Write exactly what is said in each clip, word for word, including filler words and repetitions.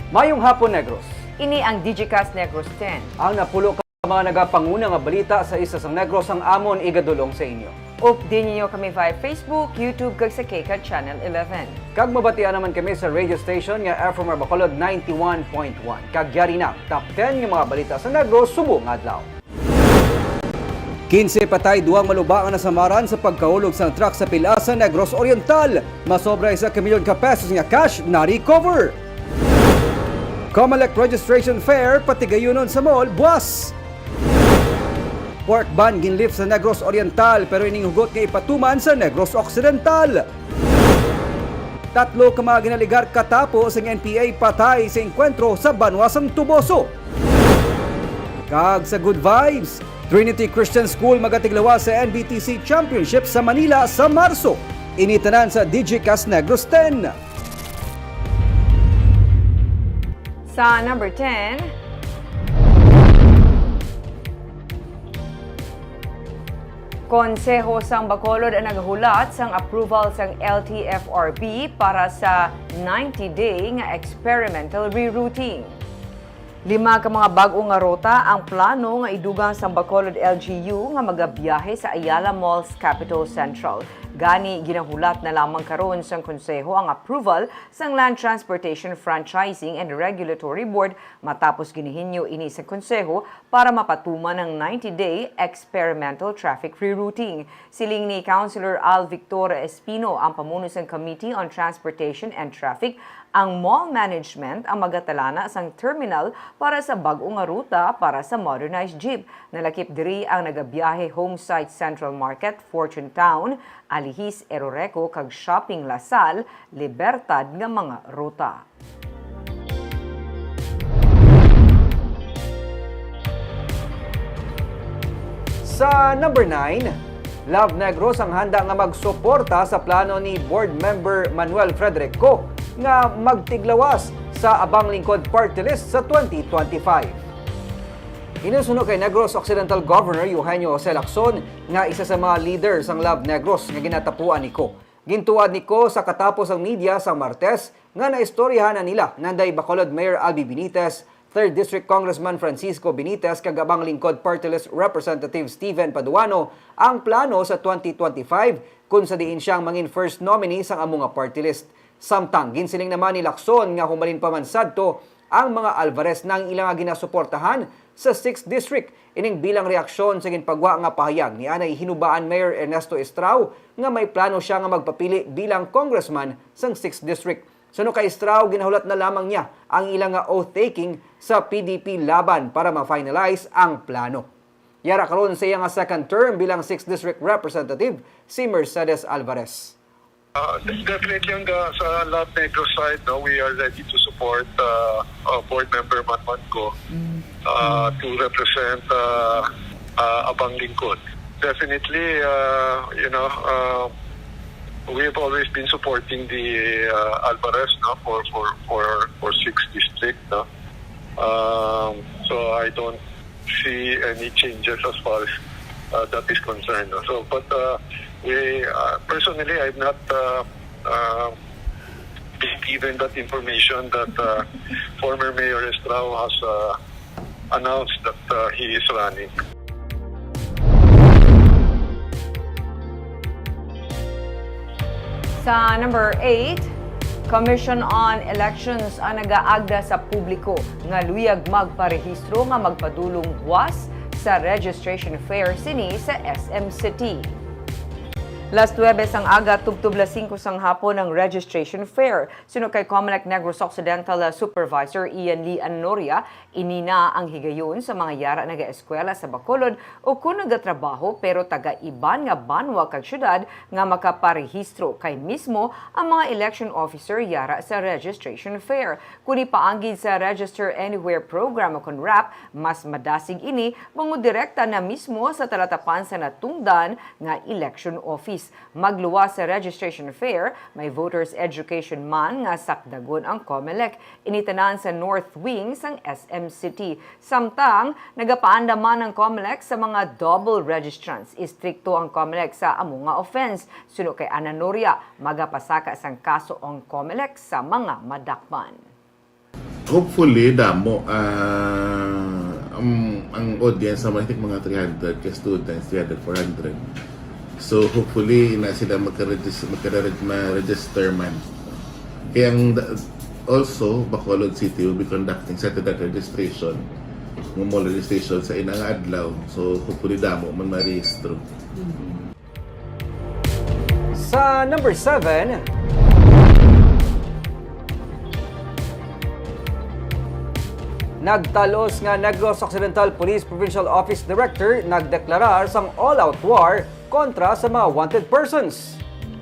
Mayong hapon, Negros. Ini ang Digicast Negros ten. Ang napulo ka mga nagapanguna nga balita sa isla sang Negros ang amon igadul-ong sa inyo. Updi ninyo kami via Facebook, YouTube, kag sa KCAT Channel eleven. Kag mabatian naman kami sa radio station nga F M R Bacolod ninety-one point one. Kag yari na, top ten nga mga balita sa Negros subong nga adlaw. Kinse patay, duwang maluba nga nasamaran sa pagkahulog sang truck sa pila sa Negros Oriental. Masobra isa ka milyon ka pesos nga cash na-recover. Comelec registration fair patigayunon sa mall buwas. Pork ban ginlift sa Negros Oriental, pero ining hugot nga ipatuman sa Negros Occidental. Tatlo ka mga ginaligar katapo sang N P A patay sa engkwentro sa banwa sang Toboso. Kag sa good vibes, Trinity Christian School magatiglawas sa N B T C Championship sa Manila sa Marso. Ini tanan sa Digicast Negros ten. Sa number ten, Konseho sang Bacolod ang nagahulat sang approval sang L T F R B para sa ninety-day nga experimental rerouting. Lima ka mga bag-o nga ruta ang plano nga idugang sang Bacolod L G U nga magabiyahe sa Ayala Malls Capitol Central. Gani, ginahulat na lamang karon sang Konseho ang approval sang Land Transportation Franchising and Regulatory Board matapos ginahingyo ini sa Konseho para mapatuman ang ninety-day experimental traffic rerouting. Siling ni Councilor Al Victor Espino, ang pamuno sang Committee on Transportation and Traffic, ang mall management ang magatalana sang terminal para sa bag-o nga ruta para sa modernized jeep. Nalakip diri ang nagabiyahe Homesite Central Market, Fortune Town, Alihis, Eroreco, kag Shopping La Salle, Libertad nga mga ruta. Sa number nine, Love Negros ang handa nga magsuporta sa plano ni Board Member Manuel Frederick Co nga magtiglawas sa Abang Lingkod Party List sa twenty twenty-five. Inusuno kay Negros Occidental Governor Eugenio Jose Lacson nga isa sa mga leader sang Love Negros nga ginatapuan ni Co. Gintuwad ni Co sa katapos ang media sa Martes nga naistoryahan na nila nanday Bacolod Mayor Albi Benitez, Third District Congressman Francisco Benitez kag Abang Lingkod Party List Representative Steven Paduano ang plano sa twenty twenty-five, kung sa diin siya ang mangin first nominee sang amo nga party list. Samtang ginsiling naman ni Lacson nga humalin pa man sadto ang mga Alvarez na ang ila nga ginasuportahan sa Sixth District ining bilang reaksyon sa ginpagwa nga pahayag ni anay Hinubaan Mayor Ernesto Estrao nga may plano sia nga magpapili bilang congressman sang Sixth District. Suno kay Estrao, ginahulat na lamang niya ang ila nga oath-taking sa P D P Laban para ma-finalize ang plano. Yara karon sa iya nga second term bilang Sixth District Representative si Mercedes Alvarez. Uh, definitely on the sa Love Negros side, no, we are ready to support uh, uh, Board Member Manman Co uh, to represent uh, uh, Abang Lingkod. Definitely, uh, you know, uh, we have always been supporting the uh, Alvarez, no, for for for for six district, no. Um, so I don't see any changes as far as uh, that is concerned. So, but uh, we uh, personally, I've not uh, uh, been given that information that uh, former Mayor Estrao has uh, announced that uh, he is running. Sa number eight, Commission on Elections ang nagaagda sa publiko nga luyag magparehistro nga magpadulong buwas sa registration fair sini sa S M City. Las nuebe sang aga tubtob las singko sang hapon ang registration fair. Suno kay Comelec Negros Occidental Supervisor Ian Lee Anoria, ini na ang higayon sa mga yara nagaeskwela sa Bacolod o kon nagatrabaho pero taga iban nga banwa kag syudad nga makaparehistro, kay mismo ang mga election officer yara sa registration fair. Kon ipaanggid sa Register Anywhere program o kon rap, mas madasig ini bangod direkta na mismo sa talatapan sa natungdan nga election office. Magluwas sa registration fair, may voters education man nga sakdagon ang Comelec. Ini tanan sa North Wing sang S M City. Samtang, nagapaandam man ang Comelec sa mga double registrants. Istrikto ang Comelec sa amo nga offense. Suno kay Ana Noria, magapasaka sang kaso ang Comelec sa mga madakpan. Hopefully, damo, ah, ang, ang audience naman, I think, mga three hundred ka students, three hundred, four hundred. So, hopefully, na sila magka-regis-, magka-reg-, ma-register man. Kaya ang da-, also, Bacolod City will be conducting satellite registration, ng mall registration sa ina nga adlaw. So, hopefully, damo man marehistro. Sa number seven, nagtalos nga Negros Occidental Police Provincial Office Director nagdeklarar sang all-out war kontra sa mga wanted persons.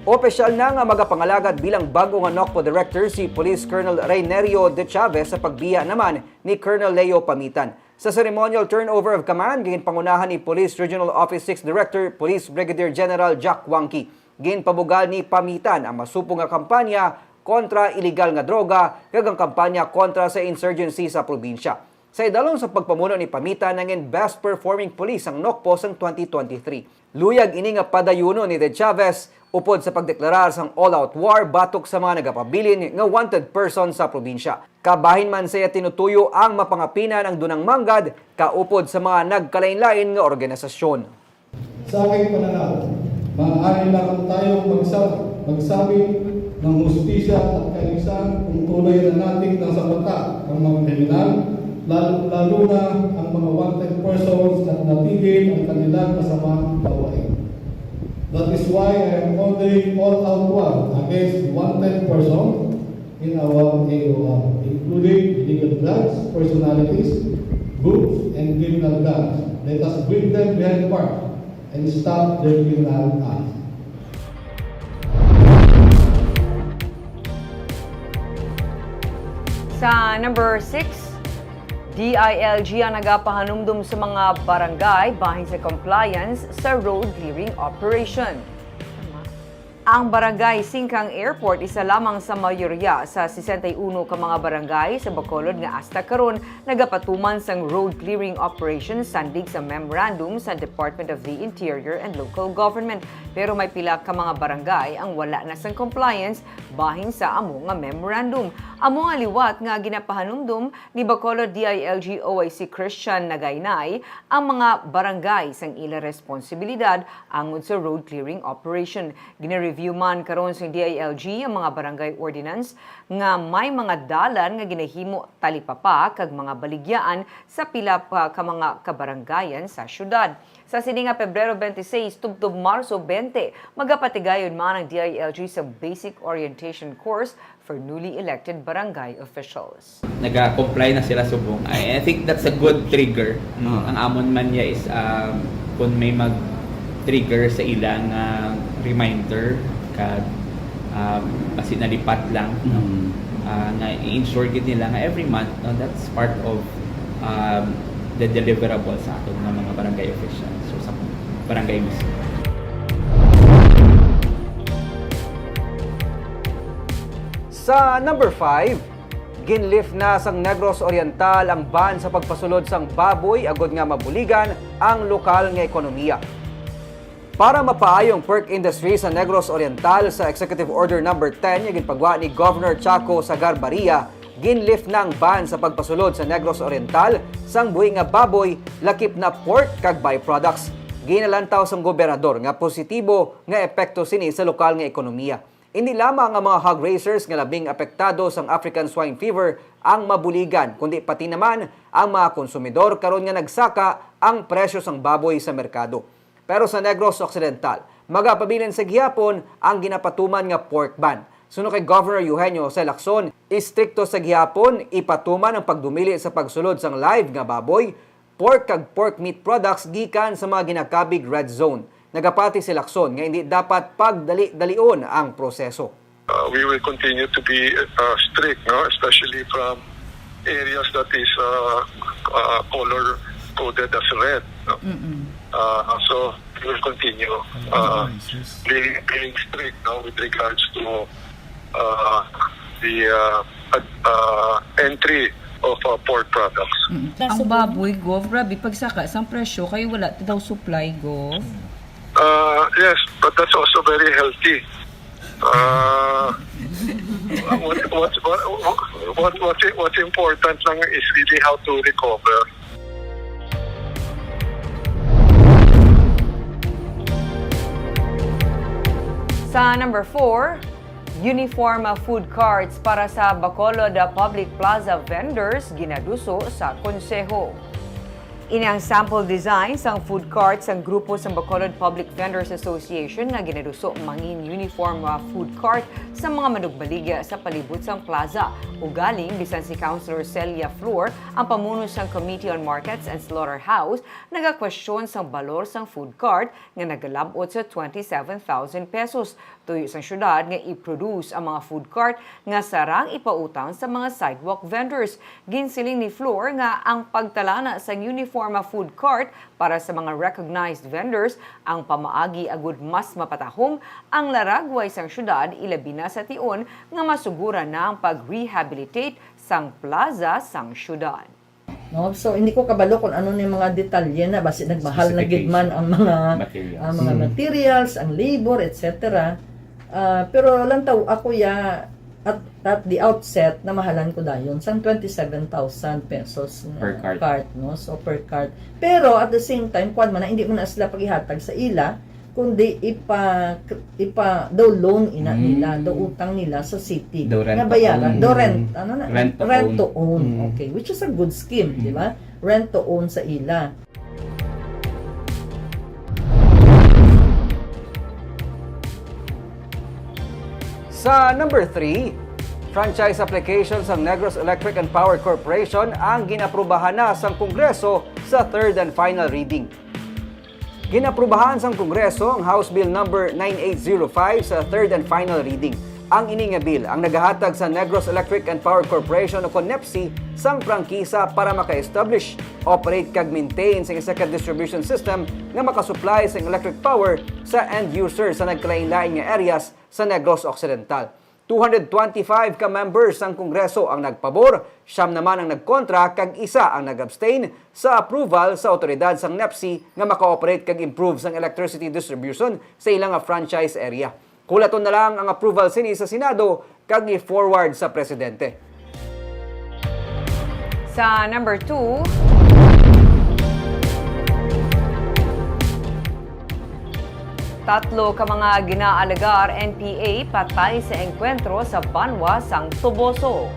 Opisyal na nga magapangalagad bilang bag-o nga NOCPO Director si Police Colonel Reynerio de Chavez sa pagbiya naman ni Colonel Leo Pamitan. Sa ceremonial turnover of command, ginpangunahan ni Police Regional Office six Director Police Brigadier General Jack Wangki. Ginpabugal ni Pamitan ang masupong nga kampanya kontra iligal nga droga kag ang kampanya kontra sa insurgency sa probinsya. Sa idalom sa pagpamuno ni Pamitan, nangin best performing police ang NOCPO sang twenty twenty-three. Luyag ini nga padayunon ni De Chavez upod sa pagdeklarar sang all-out war batok sa mga nagapabilin nga wanted person sa probinsya. Kabahin man sa iya tinutuyo ang mapangapinan ang dunang manggad kaupod sa mga nagkalainlain nga organisasyon. Sa aking pananaw, maaari lamang tayong magsa- magsabi ng hustisya at kaayusan kung tuloy na natin nasa mata ang mga kriminal, lalo, lalo na ang mga wanted persons at natigil ang kanilang masamang gawain. That is why I am ordering all-out war against wanted persons in our A O R, including illegal drugs, personalities, groups, and criminal gangs. Let us bring them behind bars and stop their criminal acts. Sa number six, D I L G ang nagapahanumdom sa mga barangay bahin sa compliance sa road clearing operation. Ang Barangay Singkang Airport isa lamang sa mayorya sa sesenta y uno ka mga barangay sa Bacolod nga hasta karon nagapatuman sang road clearing operation sandig sa memorandum sa Department of the Interior and Local Government. Pero may pila ka mga barangay ang wala na sang compliance bahin sa amo nga memorandum. Amo nga liwat nga ginapahanumdom ni Bacolod D I L G O I C Christian Nagaynay ang mga barangay sang ila responsibilidad angod sa road clearing operation. Gina-review man karon sang D I L G ang mga barangay ordinance nga may mga dalan nga ginahimo talipapa kag mga baligyaan sa pila pa ka mga kabarangayan sa syudad. Sa sini nga Pebrero twenty-six tubtob Marso twenty, magapatigayon man ang D I L G sa Basic Orientation Course for newly elected barangay officials. Naga-comply na sila subong. I, I think that's a good trigger. Ang amon man niya is, um, kung may mag-trigger sa ilang, ah, reminder kag, um, basi nalipat lang, no? Ah, nga i-ensure gid nila nga every month, no, that's part of, um, the deliverable sa aton nga mga barangay officials, so sa barangay mismo. Sa number five, ginlift na sang Negros Oriental ang ban sa pagpasulod sang baboy agod nga mabuligan ang lokal nga ekonomiya. Para mapaayo ang pork industry sa Negros Oriental, sa Executive Order Number ten nga ginpagwa ni Governor Chaco Sagarbarria, ginlift na ang ban sa pagpasulod sa Negros Oriental sang buhi nga baboy, lakip na pork kag byproducts. Ginalantaw sang gobernador nga positibo nga epekto sini sa lokal nga ekonomiya. Indi lamang ang mga hog raisers nga labing apektado sang African Swine Fever ang mabuligan, kundi pati naman ang mga konsumidor karon nga nagsaka ang presyo sang baboy sa merkado. Pero sa Negros Occidental, magapabilin sa gihapon ang ginapatuman nga pork ban. Suno kay Governor Eugenio Jose Lacson, istrikto sa gihapon ipatuman ang pagdumili sa pagsulod sang live nga baboy, pork kag pork meat products gikan sa mga ginakabig red zone. Nagapati si Lacson nga indi dapat pagdali-dalion ang proseso. Uh, we will continue to be uh, strict, no? Especially from areas that is uh, uh, color coded as red. No? Uh, so we will continue uh, being, being strict, no, with regards to uh, the uh, uh, entry of uh, pork products. Ang baboy, Gov, grabe pagsaka sang presyo kay wala ta daw supply, Gov. Uh, yes, but that's also very healthy. Uh, what, what, what, what, What, what, what's important lang is really how to recover. Sa number four, uniform food carts para sa Bacolod Public Plaza vendors ginaduso sa konseho. Ini ang sample design sang food cart sang grupo sang Bacolod Public Vendors Association nga ginaduso mangin uniform nga food cart sa mga manugbaligya sa palibot sang plaza. Ugaling, bisan si Councilor Celia Flor, ang pamuno sang Committee on Markets and Slaughterhouse, nagakwestiyon sang balor sang food cart nga nagalab-ot sa twenty-seven thousand pesos. Tuyo sang syudad nga i-produce ang mga food cart nga sarang ipautang sa mga sidewalk vendors. Ginsiling ni Flor nga ang pagtalana sang uniform food cart para sa mga recognized vendors ang pamaagi agud mas mapatahom ang laragway sang syudad, ilabi na sa tion nga masuguran na ang pag-rehabilitate sang plaza sang syudad. No? So, hindi ko kabalo kung ano ni mga detalye na, basi nagmahal na gid man ang mga Materials. ang mga materials, ang labor, et cetera. Ah, pero lang taw ako ya at, at the outset na mahalan ko dayon sang twenty-seven thousand pesos nga Per cart. cart, no? So per cart. Pero at the same time, kuan man na, hindi mo na sila pagihatag sa ila, kundi ipa ipa daw loan ina Mm. nila, daw utang nila sa city. Daw rent Nga to bayaran, own. daw rent, ano na? Rent to rent own. to own. Mm. Okay, which is a good scheme, Mm. di ba? Rent to own sa ila. Sa number three, franchise application sang Negros Electric and Power Corporation ang ginaprubahan na sang Kongreso sa third and final reading. Ginaprubahan sang Kongreso ang House Bill Number nine eight zero five sa third and final reading. Ang ini nga bill ang nagahatag sa Negros Electric and Power Corporation o kon nepsi sang prangkisa para maka-establish, operate kag maintain sang isa ka distribution system nga makasupply sang electric power sa end user sa nagkalain-lain nga areas sa Negros Occidental. Two hundred twenty-five ka members sang Kongreso ang nagpabor, siyam naman ang nagkontra kag isa ang nag-abstain sa approval sa awtoridad sang nepsi nga maka-operate kag improve sang electricity distribution sa ila nga franchise area. Hulaton na lang ang approval sini sa Senado kag i-forward sa Presidente. Sa number two, tatlo ka mga ginaalegar N P A patay sa engkwentro sa banwa sang Toboso.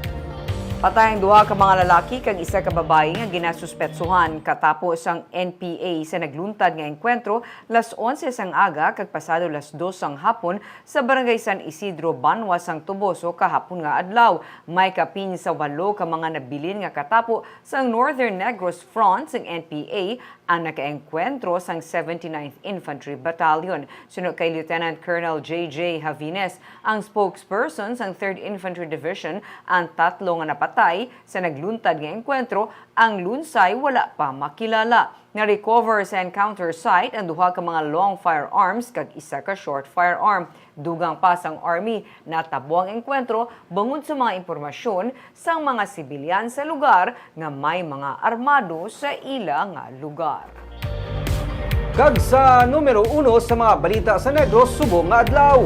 Patay ang duha ka mga lalaki kag isa ka babayi nga ginasuspetsuhan katapo sang N P A sa nagluntad nga engkwentro las onse sang aga kag pasado las dos sang hapon sa Barangay San Isidro, banwa sang Toboso kahapon nga adlaw. May kapin sa walo ka mga nabilin nga katapo sang Northern Negros Front sang N P A ang nakaengkwentro sang seventy-ninth Infantry Battalion. Suno kay Lieutenant Colonel J J Javines, ang spokesperson sang Third Infantry Division, ang tatlo nga napatay sa nagluntad nga engkwentro, ang lunsay wala pa makilala. Na-recover sa encounter site ang duha ka mga long firearms kag isa ka short firearm. Dugang pa sang Army, natabo ang engkwentro bangod sa mga impormasyon sang mga sibilyan sa lugar nga may mga armado sa ila nga lugar. Kag sa numero uno sa mga balita sa Negros subong nga adlaw.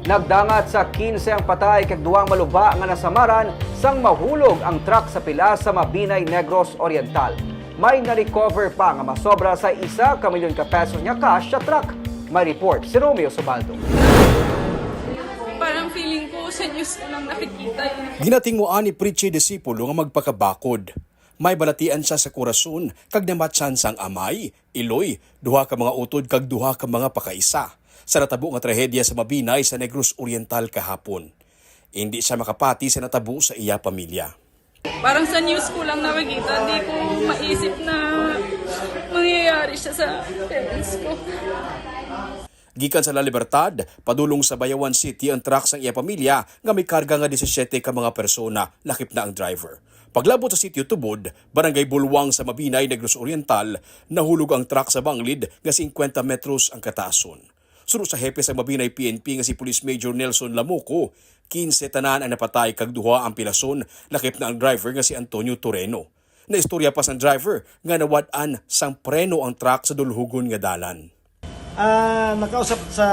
Nagdangat sa kinse ang patay kag duha ang maluba nga nasamaran sang mahulog ang truck sa pilas sa Mabinay, Negros Oriental. May na-recover pa nga masobra sa isa ka milyon ka pesos nga cash sa truck. May report si Romeo Subaldo. Parang feeling ko sa news ko lang nakikita yun. Ginatinguan ni Preachy Disipulo nga magpakabakod. May balatian siya sa korason kag namatyan sang amay, iloy, duha ka mga utod kag duha ka mga pakaisa sa natabo nga trahedya sa Mabinay sa Negros Oriental kahapon. Indi siya makapati sa natabo sa iya pamilya. Parang sa news ko lang nakikita, hindi ko maisip na mangyayari siya sa parents ko. Gikan sa La Libertad, padulong sa Bayawan City ang truck sang iya pamilya nga may karga nga disisiete ka mga persona, lakip na ang driver. Paglabot sa Sitio Tubod, Barangay Bulwang sa Mabinay, Negros Oriental, nahulog ang truck sa banglid nga singkwenta metros ang kataason. Suno sa hepe sa Mabinay P N P nga si Police Major Nelson Lamoco, kinse tanan ang napatay kag duha ang pilason, lakip na ang driver nga si Antonio Toreno. Naistorya pa sang driver nga nawad-an sang preno ang truck sa dulhugon nga dalan. Ah, nakausap sa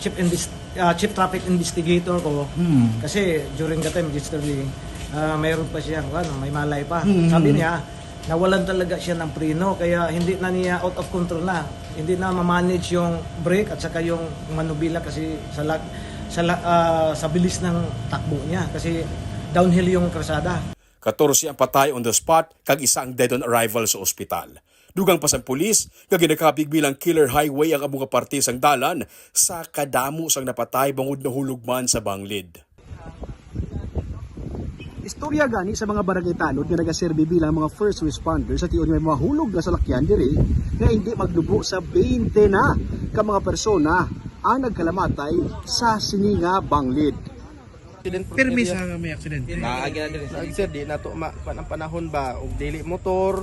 chief invest-, ah, chief traffic investigator ko. Hmm. Kasi during that time, yesterday, ah, mayroon pa siya, ano, may malay pa. Hmm. Sabi niya, nawalan talaga siya ng preno, kaya hindi na niya, out of control na. Hindi na ma-manage yung brake at saka yung manubila kasi sa lag-, sa la-, ah, sa bilis ng takbo niya kasi downhill yung kalsada. Katorse ang patay on the spot kag isa ang dead on arrival sa ospital. Dugang pa sang pulis nga ginakabig bilang killer highway ang amo nga parte sang dalan sa kadamo sang napatay bangod nahulog man sa banglid. Istorya gani sa mga barangay tanod nga nagaserbi bilang mga first responders sa tion nga may mahulog nga salakyan diri nga hindi maglubo sa twenty na ka mga persona ang nagkalamatay sa sini nga banglid. Permi sa may aksidente. Naagi na diri. Naagi, sir, di na to ma-, kuan ang panahon ba, og dili motor,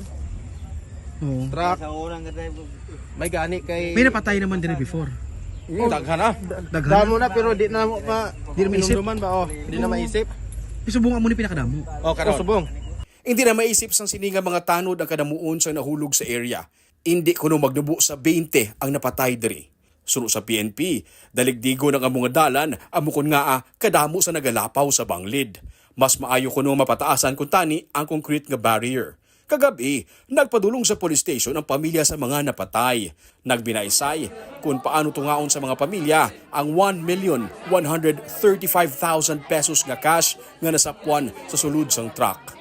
Oo. truck. Sa orang nga drive. May gani kay May napatay naman diri before. Oh, daghan na. Daghan. Damo na, pero di na mo pa Di na maisip. Pinumduman ba, oh. Di na maisip. Subong amo ni pinakadamo. Oh, karon. Oh, subong. Hindi na maisip sang sini nga mga tanod ang kadamuon sang nahulog sa area. Hindi kuno magnubo sa twenty ang napatay diri. Suno sa P N P, daligdigon ang amo nga dalan, amo kon ngaa kadamo sa nagalapaw sa banglid. Mas maayo kuno mapataasan kuntani ang concrete nga barrier. Kagab-i, nagpadulong sa police station ang pamilya sa mga napatay. Nagbinaysay kung paano tungaon sa mga pamilya ang one million one hundred thirty-five thousand pesos nga cash nga nasapwan sa sulod sang truck.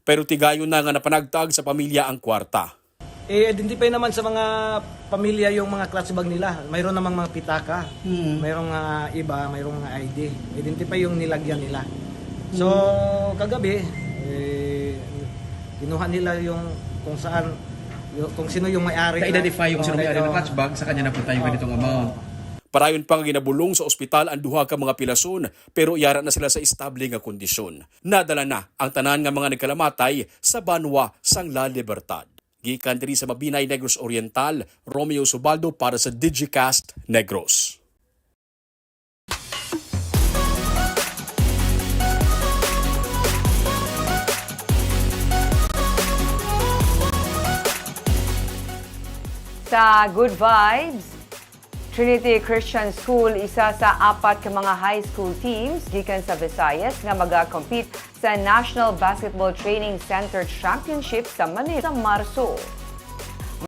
Pero tigayon na nga napanagtag sa pamilya ang kwarta. I-identify naman sa mga pamilya yung mga clutch bag nila. Mayroon namang mga pitaka, Hmm. mayroong mga iba, mayroong mga I D. Identify yung nilagyan nila. So, Hmm. kagabi, eh, kinuha nila yung kung saan, yung, kung sino yung may-ari na. Na-identify yung sino may-ari ng clutch bag, sa kanya napunta yung ganitong amount. Parayon pa nga ginabulong sa ospital ang duha ka mga pilason, pero yara na sila sa estable nga kondisyon. Nadala na ang tanan nga mga nagkalamatay sa banwa sang La Libertad. Gikan diri sa Mabinay, Negros Oriental, Romeo Subaldo para sa Digicast Negros. Sa Good Vibes, Trinity Christian School, isa sa apat ka mga high school teams gikan sa Visayas nga maga-compete sa National Basketball Training Center Championship sa Manila sa Marso.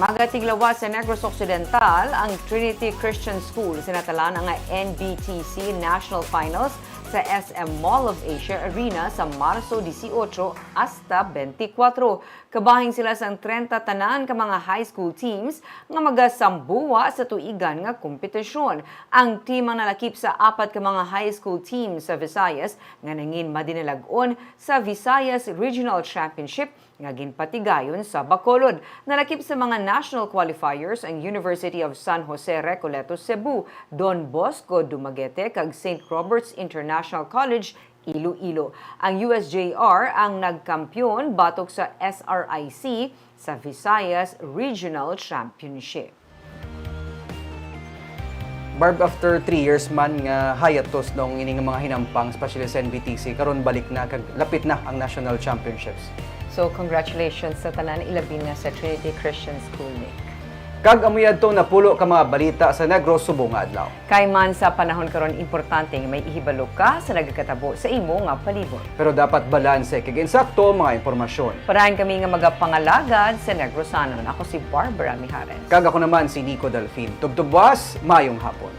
Magatiglawas sa Negros Occidental ang Trinity Christian School sa natalaan nga N B T C National Finals sa S M Mall of Asia Arena sa Marso dieciocho hasta twenty-four. Kabahin sila sang trenta tanan ka mga high school teams nga magasambuwa sa tuigan nga kompetisyon. Ang team ang nalakip sa apat ka mga high school teams sa Visayas nga nangin madinalag-on sa Visayas Regional Championship nga ginpatigayon sa Bacolod. Nalakip sa mga national qualifiers ang University of San Jose Recoletos Cebu, Don Bosco Dumaguete, kag Saint Robert's International College Iloilo. Ang U S J R ang nagkampiyon batok sa S R I C sa Visayas Regional Championship. Barb, after three years man nga hiatus noong ini nga mga hinampang, especially sa N B T C, karon balik na kag lapit na ang National Championships. So, congratulations sa tanan, ilabi na sa Trinity Christian School, Nick. Kag amo yadto napulo ka mga balita sa Negros subong nga adlaw. Kay man sa panahon karon, importante nga may ihibalo ka sa nagakatabo sa imo nga palibot. Pero dapat balanse kag insakto ang mga impormasyon. Parahan kami nga magapangalagad sa Negrosanon. Ako si Barbara Mijares. Kag ako naman si Nico Delfin. Tubtob buas, mayong hapon.